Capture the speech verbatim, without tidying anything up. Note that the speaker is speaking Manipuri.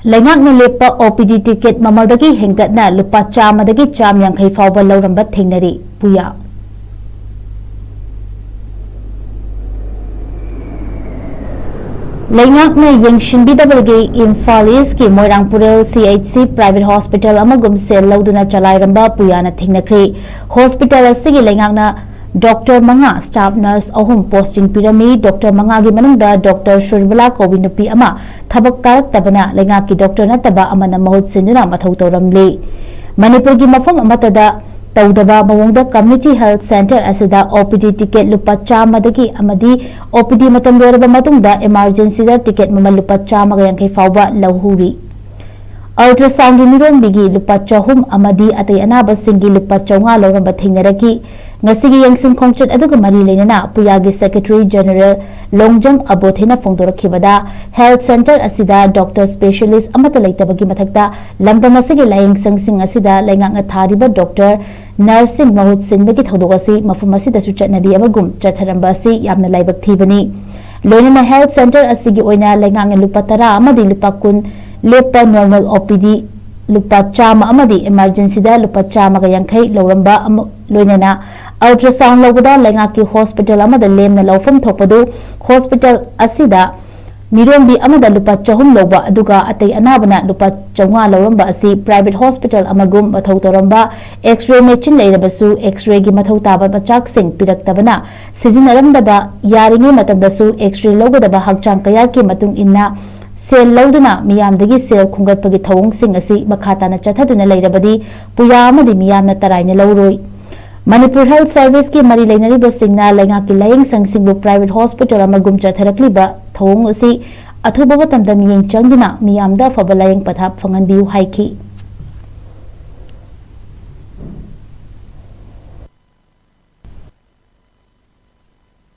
ꯂꯩꯉꯥꯛꯅ ꯂꯦꯞꯄ OPD ticket ꯃꯃꯜꯗꯒꯤ ꯍꯦꯟꯒꯠꯅ ꯂꯨꯄꯥ ꯆꯥꯝꯃꯗꯒꯤ ꯆꯥꯝ ꯌꯥꯡꯈꯩ ꯐꯥꯎꯕ ꯂꯧꯔꯝꯕ ꯊꯦꯡꯅꯔꯤ꯫ ꯄꯨꯌꯥ꯫ ꯂꯩꯉꯥꯛꯅ ꯌꯦꯡꯁꯤꯟꯕꯤꯗꯕꯗꯒꯤ ꯏꯝꯐꯥꯜ ꯏꯁꯀꯤ ꯃꯣꯏꯔꯥꯡꯄꯨꯔꯦꯜ CHC private hospital ꯑꯃꯒꯨꯝ ꯁꯦꯜ ꯂꯧꯗꯨꯅ ꯆꯂꯥꯏꯔꯝꯕ ꯄꯨꯌꯥꯅ ꯊꯦꯡꯅꯈ꯭ꯔꯦ꯫ Hospital ꯑꯁꯤꯒꯤ ꯂꯩꯉꯥꯛꯅ doctor ꯃꯉꯥ, staff nurse ꯑꯍꯨꯝ posting ꯄꯤꯔꯝꯃꯤ꯫ Doctor ꯃꯉꯥꯒꯤ ꯃꯅꯨꯡꯗ doctor ꯁꯨꯔꯕꯂꯥ ꯀꯧꯕꯤ ꯅꯨꯄꯤ ꯑꯃ ꯊꯕꯛ ꯀꯥꯔꯛꯇꯕꯅ ꯂꯩꯉꯥꯛꯀꯤ doctor ꯅꯠꯇꯕ ꯑꯃꯅ ꯃꯍꯨꯠ ꯁꯤꯟꯗꯨꯅ ꯃꯊꯧ ꯇꯧꯔꯝꯂꯤ꯫ ꯃꯅꯤꯄꯨꯔꯒꯤ ꯃꯐꯝ ꯑꯃꯠꯇꯗ ꯇꯧꯗꯕ ꯃꯑꯣꯡꯗ community health centre ꯑꯁꯤꯗ OPD ticket ꯂꯨꯄꯥ ꯆꯥꯝꯃꯗꯒꯤ ꯑꯃꯗꯤ OPD ꯃꯇꯝ ꯂꯣꯏꯔꯕ ꯃꯇꯨꯡꯗ emergencyꯗ ticket ꯃꯃꯜ ꯂꯨꯄꯥ ꯆꯥꯝꯃꯒ ꯌꯥꯡꯈꯩ ꯐꯥꯎꯕ ꯂꯧꯍꯧꯔꯤ꯫ Ultrasoundꯒꯤ ꯃꯤꯔꯣꯟꯕꯤꯒꯤ ꯂꯨꯄꯥ ꯆꯍꯨꯝ ꯑꯃꯗꯤ ꯑꯇꯩ ꯑꯅꯥꯕꯁꯤꯡꯒꯤ ꯂꯨꯄꯥ ꯆꯥꯝꯃꯉꯥ ꯂꯧꯔꯝꯕ ꯊꯦꯡꯅꯔꯛꯈꯤ꯫ ꯉꯁꯤꯒꯤ ꯌꯦꯡꯁꯤꯟ ꯈꯣꯡꯆꯠ ꯑꯗꯨꯒ ꯃꯔꯤ ꯂꯩꯅꯅ ꯄꯨꯌꯥꯒꯤ secretary general Longjam ꯑꯕꯣꯊꯦꯅ ꯐꯣꯡꯗꯣꯔꯛꯈꯤꯕꯗ, health centre ꯑꯁꯤꯗ doctor specialist ꯑꯃꯠꯇ ꯂꯩꯇꯕꯒꯤ ꯃꯊꯛꯇ, ꯂꯝꯗꯝ ꯑꯁꯤꯒꯤ ꯂꯥꯌꯦꯡꯁꯪꯁꯤꯡ ꯑꯁꯤꯗ ꯂꯩꯉꯥꯛꯅ ꯊꯥꯔꯤꯕ doctor, nurseꯁꯤꯡ ꯃꯍꯨꯠ ꯁꯤꯟꯕꯒꯤ ꯊꯧꯗꯣꯛ ꯑꯁꯤ ꯃꯐꯝ ꯑꯁꯤꯗꯁꯨ ꯆꯠꯅꯕꯤ ꯑꯃꯒꯨꯝ ꯆꯠꯊꯔꯝꯕ ꯑꯁꯤ ꯌꯥꯝꯅ ꯂꯥꯏꯕꯛ ꯊꯤꯕꯅꯤ꯫ ꯂꯣꯏꯅꯅ health centre ꯑꯁꯤꯒꯤ ꯑꯣꯏꯅ ꯂꯩꯉꯥꯛꯅ ꯂꯨꯄꯥ ꯇꯔꯥ ꯑꯃꯗꯤ ꯂꯨꯄꯥ ꯀꯨꯟ ꯂꯦꯞꯄ normal OPD ꯂꯨꯄꯥ ꯆꯥꯝꯃ ꯑꯃꯗꯤ emergencyꯗ ꯂꯨꯄꯥ ꯆꯥꯝꯃꯒ ꯌꯥꯡꯈꯩ ꯂꯧꯔꯝꯕ ꯑꯃ, ꯂꯣꯏꯅꯅ ultrasound ꯂꯧꯕꯗ ꯂꯩꯉꯥꯛꯀꯤ hospital ꯑꯃꯗ ꯂꯦꯝꯅ ꯂꯧꯐꯝ ꯊꯣꯛꯄꯗꯨ hospital ꯑꯁꯤꯗ ꯃꯤꯔꯣꯟꯕꯤ ꯑꯃꯗ ꯂꯨꯄꯥ ꯆꯍꯨꯝ ꯂꯧꯕ, ꯑꯗꯨꯒ ꯑꯇꯩ ꯑꯅꯥꯕꯅ ꯂꯨꯄꯥ ꯆꯥꯝꯃꯉꯥ ꯂꯧꯔꯝꯕ ꯑꯁꯤ private hospital ꯑꯃꯒꯨꯝ ꯃꯊꯧ ꯇꯧꯔꯝꯕ, X-ray machine ꯂꯩꯔꯕꯁꯨ X-rayꯒꯤ ꯃꯊꯧ ꯇꯥꯕ ꯃꯆꯥꯛꯁꯤꯡ ꯄꯤꯔꯛꯇꯕꯅ ꯁꯤꯖꯤꯟꯅꯔꯝꯗꯕ, ꯌꯥꯔꯤꯉꯩ ꯃꯇꯝꯗꯁꯨ X-ray ꯂꯧꯒꯗꯕ ꯍꯛꯆꯥꯡ ꯀꯌꯥꯠꯀꯤ ꯃꯇꯨꯡ ꯏꯟꯅ ꯁꯦꯜ ꯂꯧꯗꯨꯅ ꯃꯤꯌꯥꯝꯗꯒꯤ ꯁꯦꯜ ꯈꯣꯝꯒꯠꯄꯒꯤ ꯊꯧꯑꯣꯡꯁꯤꯡ ꯑꯁꯤ ꯃꯈꯥ ꯇꯥꯅ ꯆꯠꯊꯗꯨꯅ ꯂꯩꯔꯕꯗꯤ ꯄꯨꯌꯥ ꯑꯃꯗꯤ ꯃꯤꯌꯥꯝꯅ ꯇꯔꯥꯏꯅ ꯂꯧꯔꯣꯏ꯫ ꯃꯅꯤꯄꯨꯔ Health Serviceꯀꯤ ꯃꯔꯤ ꯂꯩꯅꯔꯤꯕꯁꯤꯡꯅ ꯂꯩꯉꯥꯛꯀꯤ ꯂꯥꯌꯦꯡꯁꯪꯁꯤꯡꯕꯨ private hospital ꯑꯃꯒꯨꯝ ꯆꯠꯊꯔꯛꯂꯤꯕ ꯊꯧꯑꯣꯡ ꯑꯁꯤ ꯑꯊꯨꯕ ꯃꯇꯝꯗ ꯃꯤꯠꯌꯦꯡ ꯆꯪꯗꯨꯅ ꯃꯤꯌꯥꯝꯗ ꯑꯐꯕ ꯂꯥꯌꯦꯡ ꯄꯊꯥꯞ ꯐꯪꯍꯟꯕꯤꯌꯨ ꯍꯥꯏꯈꯤ꯫